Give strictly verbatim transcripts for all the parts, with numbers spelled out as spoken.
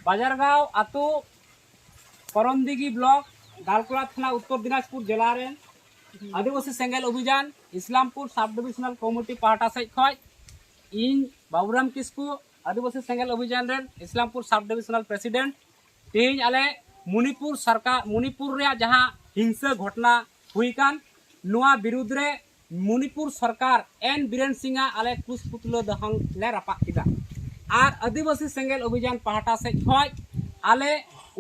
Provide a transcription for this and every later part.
ᱵᱟᱡᱟᱨᱜᱟᱸᱣ ᱟᱹᱛᱩ, ᱠᱚᱨᱚᱱᱫᱤᱜᱷᱤ ᱵᱞᱚᱠ, ᱫᱟᱞᱠᱳᱞᱟ ᱛᱷᱟᱱᱟ, ᱩᱛᱛᱚᱨ ᱫᱤᱱᱟᱡᱽᱯᱩᱨ ᱡᱮᱞᱟ ᱨᱮᱱ ᱟᱹᱫᱤᱵᱟᱹᱥᱤ ᱥᱮᱸᱜᱮᱞ ᱚᱵᱷᱤᱡᱟᱱ ᱤᱥᱞᱟᱢᱯᱩᱨ ᱥᱟᱵ ᱰᱤᱵᱤᱥᱚᱱᱟᱞ ᱠᱚᱢᱤᱴᱤ ᱯᱟᱦᱴᱟ ᱥᱮᱫ ᱠᱷᱚᱱ ᱤᱧ ᱵᱟᱵᱩᱨᱟᱢ ᱠᱤᱥᱠᱩ, ᱟᱹᱫᱤᱵᱟᱹᱥᱤ ᱥᱮᱸᱜᱮᱞ ᱚᱵᱷᱤᱡᱟᱱ ᱨᱮᱱ ᱤᱥᱞᱟᱢᱯᱩᱨ ᱥᱟᱵ ᱰᱤᱵᱤᱥᱚᱱᱟᱞ ᱯᱨᱮᱥᱤᱰᱮᱱᱴ, ᱛᱮᱦᱮᱧ ᱟᱞᱮ ᱢᱚᱱᱤᱯᱩᱨ ᱥᱚᱨᱠᱟᱨ, ᱢᱚᱱᱤᱯᱩᱨ ᱨᱮᱭᱟᱜ ᱡᱟᱦᱟᱸ ᱦᱤᱝᱥᱟᱹ ᱜᱷᱚᱴᱚᱱᱟ ᱦᱩᱭ ᱟᱠᱟᱱ, ᱱᱚᱣᱟ ᱵᱤᱨᱩᱫᱽ ᱨᱮ ᱢᱚᱱᱤᱯᱩᱨ ᱥᱚᱨᱠᱟᱨ ᱮᱱ ᱵᱤᱨᱮᱱ ᱥᱤᱝ ᱟᱜ ᱟᱞᱮ ᱠᱩᱥ ᱯᱩᱛᱞᱟᱹ ᱫᱟᱦᱚᱱ ᱞᱮ ᱨᱟᱯᱟᱜ ᱠᱮᱫᱟ᱾ ᱟᱨ ᱟᱹᱫᱤᱵᱟᱹᱥᱤ ᱥᱮᱸᱜᱮᱞ ᱚᱵᱷᱤᱡᱟᱱ ᱯᱟᱦᱴᱟ ᱥᱮᱫ ᱠᱷᱚᱱ ᱟᱞᱮ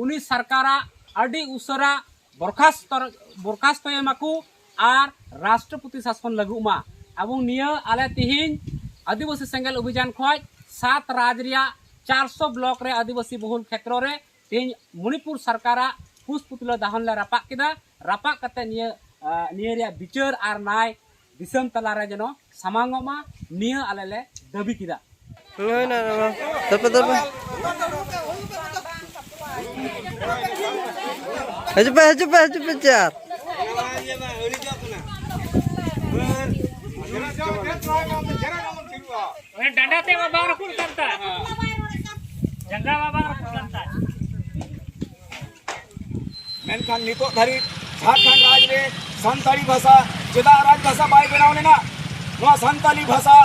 ᱩᱱᱤ ᱥᱚᱨᱠᱟᱨᱟᱜ ᱟᱹᱰᱤ ᱩᱥᱟᱹᱨᱟ ᱵᱚᱨᱠᱷᱟᱥᱛᱚ, ᱵᱚᱨᱠᱷᱟᱥᱛᱚᱭ ᱮᱢᱟᱠᱚ ᱟᱨ ᱨᱟᱥᱴᱨᱚᱯᱚᱛᱤ ᱥᱟᱥᱚᱱ ᱞᱟᱹᱜᱩᱜ ᱢᱟ᱾ ᱮᱵᱚᱝ ᱱᱤᱭᱟᱹ ᱟᱞᱮ ᱛᱤᱦᱤᱧ ᱟᱹᱫᱤᱵᱟᱹᱥᱤ ᱥᱮᱸᱜᱮᱞ ᱚᱵᱷᱤᱡᱟᱱ ᱠᱷᱚᱱ ᱥᱟᱛ ᱨᱟᱡᱽ ᱨᱮᱭᱟᱜ ᱪᱟᱨᱥᱚ ᱵᱞᱚᱠ ᱨᱮ ᱟᱹᱫᱤᱵᱟᱹᱥᱤ ᱵᱚᱦᱩᱞ ᱠᱷᱮᱛᱨᱚ ᱨᱮ ᱛᱮᱦᱮᱧ ᱢᱚᱱᱤᱯᱩᱨ ᱥᱚᱨᱠᱟᱨᱟᱜ ᱠᱩᱥ ᱯᱩᱛᱞᱟᱹ ᱫᱟᱦᱚᱱ ᱞᱮ ᱨᱟᱯᱟᱜ ᱠᱮᱫᱟ᱾ ᱨᱟᱯᱟᱜ ᱠᱟᱛᱮ ᱱᱤᱭᱟᱹ, ᱟᱸ, ᱱᱤᱭᱟᱹ ᱨᱮᱭᱟᱜ ᱵᱤᱪᱟᱹᱨ ᱟᱨ ᱱᱟᱭ ᱫᱤᱥᱚᱢ ᱛᱟᱞᱟᱨᱮ ᱡᱮᱱᱚ ᱥᱟᱢᱟᱝᱚᱜ ᱢᱟ, ᱱᱤᱭᱟᱹ ᱟᱞᱮ ᱞᱮ ᱫᱟᱹᱵᱤ ᱠᱮᱫᱟ᱾ ᱦᱳᱭ ᱱᱟ, ᱱᱟ, ᱱᱟ᱾ ᱛᱟᱯᱮ, ᱛᱟᱯᱮ᱾ ᱦᱤᱡᱩᱜ ᱯᱮ, ᱦᱤᱡᱩᱜ ᱯᱮ, ᱦᱤᱡᱩᱜ ᱯᱮ, ᱪᱮᱭᱟᱨ᱾ ᱚᱱᱮ ᱰᱟᱸᱰᱟ ᱛᱮ ᱢᱟ ᱵᱟᱝ ᱨᱟᱹᱯᱩᱫ ᱠᱟᱱ ᱛᱟᱭ᱾ ᱡᱟᱸᱜᱟ ᱢᱟ ᱵᱟᱝ ᱨᱟᱹᱯᱩᱫ ᱠᱟᱱ ᱛᱟᱭ᱾ ᱢᱮᱱᱠᱷᱟᱱ ᱱᱤᱛᱚᱜ ᱫᱷᱟᱹᱨᱤᱡ ᱡᱷᱟᱲᱠᱷᱚᱸᱰ ᱨᱟᱡᱽ ᱨᱮ ᱥᱟᱱᱛᱟᱲᱤ ᱵᱷᱟᱥᱟ ᱪᱮᱫᱟᱜ ᱨᱟᱡᱽ ᱵᱷᱟᱥᱟ ᱵᱟᱭ ᱵᱮᱱᱟᱣ ᱞᱮᱱᱟ? ᱱᱚᱣᱟ ᱥᱟᱱᱛᱟᱲᱤ ᱵᱷᱟᱥᱟ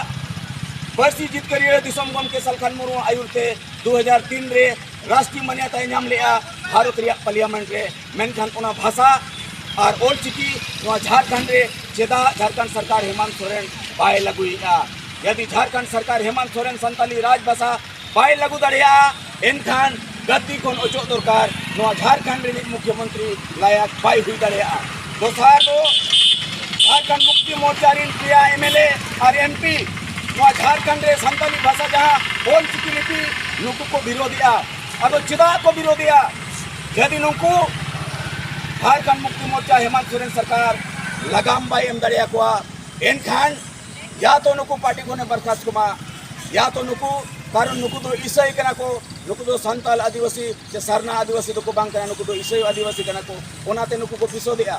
ᱯᱟᱹᱨᱥᱤ ᱡᱤᱛᱠᱟᱹᱨᱤᱭᱟᱹ ᱫᱤᱥᱚᱢ ᱜᱚᱢᱠᱮ ᱥᱟᱞᱠᱷᱟᱱ ᱢᱩᱨᱢᱩ ᱟᱹᱭᱩᱨ ᱛᱮ ᱫᱩ ᱦᱟᱡᱟᱨ ᱛᱤᱱ ᱨᱮ ᱨᱟᱥᱴᱨᱤᱭᱚ ᱢᱟᱱᱭᱟᱛᱟᱭ ᱧᱟᱢ ᱞᱮᱜᱼᱟ ᱵᱷᱟᱨᱚᱛ ᱨᱮᱭᱟᱜ ᱯᱟᱨᱞᱤᱭᱟᱢᱮᱱᱴ ᱨᱮ᱾ ᱢᱮᱱᱠᱷᱟᱱ ᱚᱱᱟ ᱵᱷᱟᱥᱟ ᱟᱨ ᱚᱞᱪᱤᱠᱤ ᱱᱚᱣᱟ ᱡᱷᱟᱲᱠᱷᱚᱸᱰ ᱨᱮ ᱪᱮᱫᱟᱜ ᱡᱷᱟᱲᱠᱷᱚᱸᱰ ᱥᱚᱨᱠᱟᱨ ᱦᱮᱢᱟᱱᱛ ᱥᱚᱨᱮᱱ ᱵᱟᱭ ᱞᱟᱹᱜᱩᱭᱮᱫᱼᱟ? ᱡᱩᱫᱤ ᱡᱷᱟᱲᱠᱷᱚᱸᱰ ᱥᱚᱨᱠᱟᱨ ᱦᱮᱢᱟᱱᱛ ᱥᱚᱨᱮᱱ ᱥᱟᱱᱛᱟᱲᱤ ᱨᱟᱡᱽ ᱵᱷᱟᱥᱟ ᱵᱟᱭ ᱞᱟᱹᱜᱩ ᱫᱟᱲᱮᱭᱟᱜᱼᱟ, ᱮᱱᱠᱷᱟᱱ ᱜᱟᱹᱫᱽᱫᱤ ᱠᱷᱚᱱ ᱚᱪᱚᱜ ᱫᱚᱨᱠᱟᱨ᱾ ᱱᱚᱣᱟ ᱡᱷᱟᱲᱠᱷᱚᱸᱰ ᱨᱤᱱᱤᱡ ᱢᱩᱠᱷᱭᱚᱢᱚᱱᱛᱨᱤ ᱞᱟᱭᱟᱠ ᱵᱟᱭ ᱦᱩᱭ ᱫᱟᱲᱮᱭᱟᱜᱼᱟ᱾ ᱫᱚᱥᱟᱨ ᱫᱚ ᱡᱷᱟᱲᱠᱷᱚᱸᱰ ᱢᱩᱠᱛᱤ ᱢᱳᱨᱪᱟ ᱨᱤᱱ ᱯᱮᱭᱟ M L A R M P ᱱᱚᱣᱟ ᱡᱷᱟᱲᱠᱷᱚᱸᱰ ᱨᱮ ᱥᱟᱱᱛᱟᱲᱤ ᱵᱷᱟᱥᱟ ᱡᱟᱦᱟᱸ ᱚᱞ ᱪᱤᱠᱤ ᱞᱤᱯᱤ ᱱᱩᱠᱩ ᱠᱚ ᱵᱤᱨᱳᱫᱷᱮᱜᱼᱟ᱾ ᱟᱫᱚ ᱪᱮᱫᱟᱜ ᱠᱚ ᱵᱤᱨᱳᱫᱷᱮᱜᱼᱟ? ᱡᱩᱫᱤ ᱱᱩᱠᱩ ᱡᱷᱟᱲᱠᱷᱚᱸᱰ ᱢᱩᱠᱛᱤ ᱢᱳᱨᱪᱟ ᱦᱮᱢᱟᱱᱛ ᱥᱚᱨᱮᱱ ᱥᱚᱨᱠᱟᱨ ᱞᱟᱜᱟᱢ ᱵᱟᱭ ᱮᱢ ᱫᱟᱲᱮᱭᱟᱠᱚᱣᱟ, ᱮᱱᱠᱷᱟᱱ ᱭᱟ ᱛᱚ ᱱᱩᱠᱩ ᱯᱟᱨᱴᱤ ᱠᱷᱚᱱᱮ ᱵᱚᱨᱠᱷᱟᱥᱛ ᱠᱚᱢᱟ, ᱭᱟ ᱛᱚ ᱱᱩᱠᱩ, ᱠᱟᱨᱚᱱ ᱱᱩᱠᱩ ᱫᱚ ᱤᱥᱟᱹᱭ ᱠᱟᱱᱟ ᱠᱚ, ᱱᱩᱠᱩ ᱫᱚ ᱥᱟᱱᱛᱟᱞ ᱟᱹᱫᱤᱵᱟᱹᱥᱤ ᱥᱮ ᱥᱟᱨᱱᱟ ᱟᱹᱫᱤᱵᱟᱹᱥᱤ ᱫᱚᱠᱚ ᱵᱟᱝ ᱠᱟᱱᱟ, ᱱᱩᱠᱩ ᱫᱚ ᱤᱥᱟᱹᱭ ᱟᱹᱫᱤᱵᱟᱹᱥᱤ ᱠᱟᱱᱟ ᱠᱚ, ᱚᱱᱟᱛᱮ ᱱᱩᱠᱩ ᱠᱚ ᱵᱤᱥᱳᱫᱮᱜᱼᱟ᱾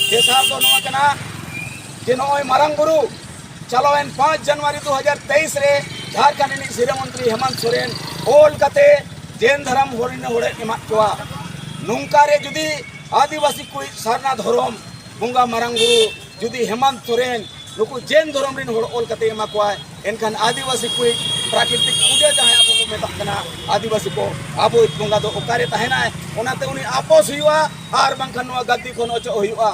ᱛᱮᱥᱟᱨ ᱫᱚ ᱱᱚᱣᱟ ᱠᱟᱱᱟ ᱡᱮ ᱱᱚᱜᱼᱚᱭ ᱢᱟᱨᱟᱝ ᱵᱩᱨᱩ ᱪᱟᱞᱟᱣᱮᱱ ᱯᱟᱸᱪ ᱡᱟᱱᱩᱣᱟᱨᱤ ᱫᱩ ᱦᱟᱡᱟᱨ ᱛᱮᱭᱤᱥ ᱨᱮ ᱡᱷᱟᱲᱠᱷᱚᱸᱰ ᱨᱤᱱᱤᱡ ᱥᱤᱨᱟᱹ ᱢᱚᱱᱛᱨᱤ ᱦᱮᱢᱟᱱᱛ ᱥᱚᱨᱮᱱ ᱚᱞ ᱠᱟᱛᱮ ᱡᱮᱱ ᱫᱷᱚᱨᱚᱢ ᱦᱚᱲ ᱨᱮᱱ ᱦᱚᱲᱮ ᱮᱢᱟᱫ ᱠᱚᱣᱟ᱾ ᱱᱚᱝᱠᱟ ᱨᱮ ᱡᱩᱫᱤ ᱟᱹᱫᱤᱵᱟᱹᱥᱤ ᱠᱚ ᱥᱟᱨᱱᱟ ᱫᱷᱚᱨᱚᱢ ᱵᱚᱸᱜᱟ ᱢᱟᱨᱟᱝ ᱵᱩᱨᱩ ᱡᱩᱫᱤ ᱦᱮᱢᱟᱱᱛ ᱥᱚᱨᱮᱱ ᱱᱩᱠᱩ ᱡᱮᱱ ᱫᱷᱚᱨᱚᱢ ᱨᱮᱱ ᱦᱚᱲ ᱚᱞ ᱠᱟᱛᱮ ᱮᱢᱟ ᱠᱚᱣᱟᱭ, ᱮᱱᱠᱷᱟᱱ ᱟᱹᱫᱤᱵᱟᱹᱥᱤ ᱠᱚ ᱯᱨᱟᱠᱨᱤᱛᱤᱠ ᱯᱩᱡᱟᱹ ᱡᱟᱦᱟᱸᱭ ᱟᱵᱚ ᱵᱚ ᱢᱮᱛᱟᱜ ᱠᱟᱱᱟ, ᱟᱹᱫᱤᱵᱟᱹᱥᱤ ᱠᱚ ᱟᱵᱚᱭᱤᱡ ᱵᱚᱸᱜᱟ ᱫᱚ ᱚᱠᱟᱨᱮ ᱛᱟᱦᱮᱱᱟᱭ? ᱚᱱᱟᱛᱮ ᱩᱱᱤ ᱟᱯᱚᱥ ᱦᱩᱭᱩᱜᱼᱟ, ᱟᱨ ᱵᱟᱝᱠᱷᱟᱱ ᱱᱚᱣᱟ ᱜᱟᱫᱽᱫᱤ ᱠᱷᱚᱱ ᱚᱪᱚᱜ ᱦᱩᱭᱩᱜᱼᱟ᱾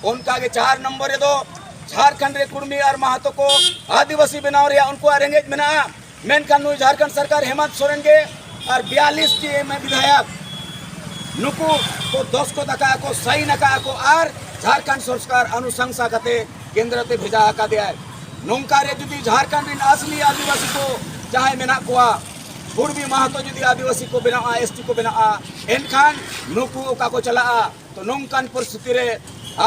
ᱚᱱᱠᱟᱜᱮ ᱪᱟᱨ ᱱᱚᱢᱵᱚᱨ ᱨᱮᱫᱚ ᱡᱷᱟᱲᱠᱷᱚᱸᱰ ᱨᱮ ᱠᱩᱲᱢᱤ ᱟᱨ ᱢᱟᱦᱟᱛᱚ ᱠᱚ ᱟᱹᱫᱤᱵᱟᱹᱥᱤ ᱵᱮᱱᱟᱣ ᱨᱮᱭᱟᱜ ᱩᱱᱠᱩᱣᱟᱜ ᱨᱮᱸᱜᱮᱡ ᱢᱮᱱᱟᱜᱼᱟ, ᱢᱮᱱᱠᱷᱟᱱ ᱱᱩᱭ ᱡᱷᱟᱲᱠᱷᱚᱸᱰ ᱥᱚᱨᱠᱟᱨ ᱦᱮᱢᱟᱱᱛ ᱥᱚᱨᱮᱱ ᱜᱮ ᱟᱨ ᱵᱤᱭᱟᱞᱤᱥ ᱴᱤ ᱮᱢ ᱮ ᱵᱤᱫᱷᱟᱭᱚᱠ ᱱᱩᱠᱩ ᱠᱚ ᱫᱚᱥᱠᱚᱛ ᱟᱠᱟᱫ ᱠᱚ, ᱥᱟᱭᱤᱱ ᱟᱠᱟᱫ ᱠᱚ ᱟᱨ ᱡᱷᱟᱲᱠᱷᱚᱸᱰ ᱥᱚᱨᱠᱟᱨ ᱚᱱᱩᱥᱟᱝᱥᱟ ᱠᱟᱛᱮ ᱠᱮᱱᱫᱨᱚ ᱛᱮ ᱵᱷᱮᱡᱟ ᱟᱠᱟᱫᱮᱭᱟᱭ᱾ ᱱᱚᱝᱠᱟ ᱨᱮ ᱡᱩᱫᱤ ᱡᱷᱟᱲᱠᱷᱚᱸᱰ ᱨᱮᱱ ᱟᱥᱞᱤ ᱟᱹᱫᱤᱵᱟᱹᱥᱤ ᱠᱚ ᱡᱟᱦᱟᱸᱭ ᱢᱮᱱᱟᱜ ᱠᱚᱣᱟ, ᱠᱩᱲᱢᱤ ᱢᱟᱦᱟᱛᱚ ᱡᱩᱫᱤ ᱟᱹᱫᱤᱵᱟᱹᱥᱤ ᱠᱚ ᱵᱮᱱᱟᱜᱼᱟ, ᱮᱥ ᱴᱤ ᱠᱚ ᱵᱮᱱᱟᱜᱼᱟ, ᱮᱱᱠᱷᱟᱱ ᱱᱩᱠᱩ ᱚᱠᱟ ᱠᱚ ᱪᱟᱞᱟᱜᱼᱟ? ᱛᱚ ᱱᱚᱝᱠᱟᱱ ᱯᱚᱨᱤᱥᱛᱷᱤᱛᱤ ᱨᱮ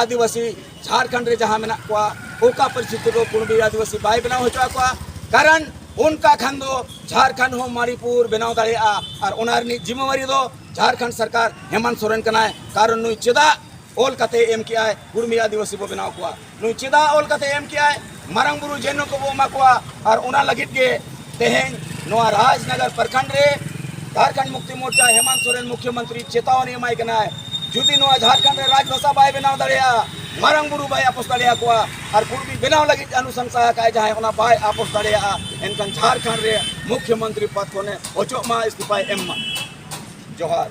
ᱟᱹᱫᱤᱵᱟᱹᱥᱤ ᱡᱷᱟᱲᱠᱷᱚᱸᱰ ᱨᱮ ᱡᱟᱦᱟᱸ ᱢᱮᱱᱟᱜ ᱠᱚᱣᱟ, ᱚᱠᱟ ᱯᱚᱨᱤᱥᱛᱷᱤᱛᱤ ᱨᱮ ᱠᱩᱲᱢᱤ ᱟᱹᱫᱤᱵᱟᱹᱥᱤ ᱵᱟᱭ ᱵᱮᱱᱟᱣ ᱦᱚᱪᱚ ᱟᱠᱚᱣᱟ᱾ ᱠᱟᱨᱚᱱ ᱚᱱᱠᱟ ᱠᱷᱟᱱ ᱫᱚ ᱡᱷᱟᱲᱠᱷᱚᱸᱰ ᱦᱚᱸ ᱢᱟᱱᱤᱯᱩᱨ ᱵᱮᱱᱟᱣ ᱫᱟᱲᱮᱭᱟᱜᱼᱟ, ᱟᱨ ᱚᱱᱟ ᱨᱤᱱᱤᱡ ᱡᱤᱢᱢᱮᱣᱟᱨᱤ ᱫᱚ ᱡᱷᱟᱲᱠᱷᱚᱸᱰ ᱥᱚᱨᱠᱟᱨ ᱦᱮᱢᱟᱱᱛ ᱥᱚᱨᱮᱱ ᱠᱟᱱᱟᱭ᱾ ᱠᱟᱨᱚᱱ ᱱᱩᱭ ᱪᱮᱫᱟᱜ ᱚᱞ ᱠᱟᱛᱮ ᱮᱢ ᱠᱮᱜᱼᱟᱭ ᱠᱩᱲᱢᱤ ᱟᱹᱫᱤᱵᱟᱹᱥᱤ ᱵᱚ ᱵᱮᱱᱟᱣ ᱠᱚᱣᱟ? ᱱᱩᱭ ᱪᱮᱫᱟᱜ ᱚᱞ ᱠᱟᱛᱮ ᱮᱢ ᱠᱮᱜᱼᱟᱭ ᱢᱟᱨᱟᱝ ᱵᱩᱨᱩ ᱡᱮᱱᱚ ᱠᱚᱵᱚ ᱮᱢᱟ ᱠᱚᱣᱟ? ᱟᱨ ᱚᱱᱟ ᱞᱟᱹᱜᱤᱫ ᱜᱮ ᱛᱮᱦᱮᱧ ᱱᱚᱣᱟ ᱨᱟᱡᱽᱱᱚᱜᱚᱨ ᱯᱨᱚᱠᱷᱚᱸᱰ ᱨᱮ ᱡᱷᱟᱲᱠᱷᱚᱸᱰ ᱢᱩᱠᱛᱤ ᱢᱳᱨᱪᱟ ᱦᱮᱢᱟᱱᱛ ᱥᱚᱨᱮᱱ ᱢᱩᱠᱷᱭᱚᱢᱚᱱᱛᱨᱤ ᱪᱮᱛᱟᱣᱚᱱᱤ ᱮᱢᱟᱭ ᱠᱟᱱᱟᱭ, ᱡᱩᱫᱤ ᱱᱚᱣᱟ ᱡᱷᱟᱲᱠᱷᱚᱸᱰ ᱨᱮ ᱨᱟᱡᱽ ᱵᱷᱟᱥᱟ ᱵᱟᱭ ᱵᱮᱱᱟᱣ ᱫᱟᱲᱮᱭᱟᱜᱼᱟ, ᱢᱟᱨᱟᱝ ᱵᱩᱨᱩ ᱵᱟᱭ ᱟᱯᱚᱥ ᱫᱟᱲᱮᱭᱟᱠᱚᱣᱟ, ᱟᱨ ᱠᱩᱲᱢᱤ ᱵᱮᱱᱟᱣ ᱞᱟᱹᱜᱤᱫ ᱚᱱᱩᱥᱟᱝᱥᱟ ᱟᱠᱟᱫ ᱡᱟᱦᱟᱸᱭ ᱚᱱᱟ ᱵᱟᱭ ᱟᱯᱚᱥ ᱫᱟᱲᱮᱭᱟᱜᱼᱟ, ᱮᱱᱠᱷᱟᱱ ᱡᱷᱟᱲᱠᱷᱚᱸᱰ ᱨᱮ ᱢᱩᱠᱷᱭᱚᱢᱚᱱᱛᱨᱤ ᱯᱚᱫᱽ ᱠᱷᱚᱱᱮ ᱚᱪᱚᱜ ᱢᱟ, ᱤᱥᱛᱤᱯᱷᱟᱭ ᱮᱢ ᱢᱟ᱾ ᱡᱚᱦᱟᱨ᱾